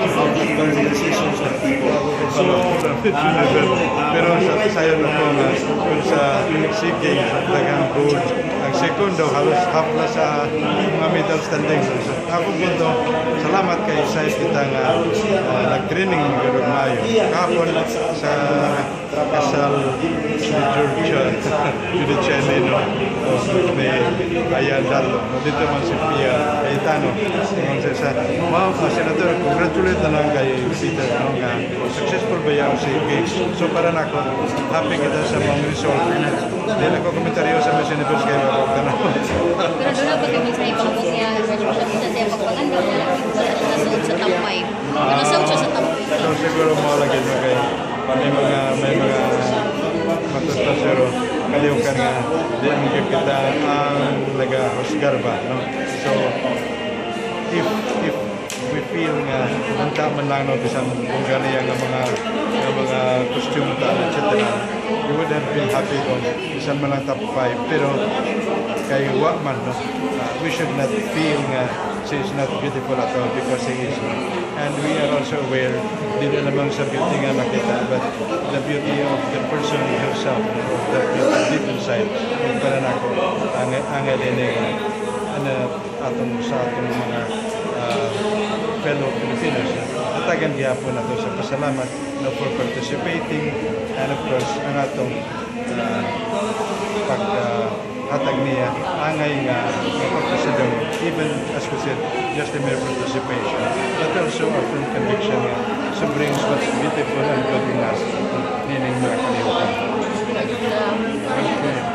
out of the decisions of people. So, pero sayo na po nga kung sa SEA Games talagang gold. Ang segundo halos hapla sa mga medal standings. So, ako po to, salamat kay Sai kita nga nag-training ng Gurog Mayo. Kahapon sa kasal si George Judichelino may Ayan Dalo. Dito man si Pia Cayetano. Sa Senator, congratulate na lang kay Peter nga successful ba yung SEA Games. So para na ako, happy kita sa mga result. Dili ko komentaryo sa mga senators kayo ako na. Pero doon na pag kami sa ibang siya, sa siya pagpaganda, wala nasuot sa top 5. Nasuot siya sa top 5. So siguro mo lagi mo kay may mga matustas pero kaliukan nga di ang kita ang nagahusgar ba, no? So if we feel nga nanta man lang no bisan kung ganiya nga mga costume ta etc. You would have been happy kung bisan man lang top 5 pero kay wa man no, we should not feel nga she is not beautiful at all because she is, and we are also aware din naman sa beauty nga nakita but the beauty of the person herself, the beauty deep inside para nako ang din atong sa atong mga fellow Filipinos. Atagan gyapon nato sa pasalamat no for participating, and of course ang atong paghatag niya angay nga pagpasidong even as we said just the mere participation but also our firm conviction nga so brings what's beautiful and good in us meaning mga kalihukan. Thank you. Okay.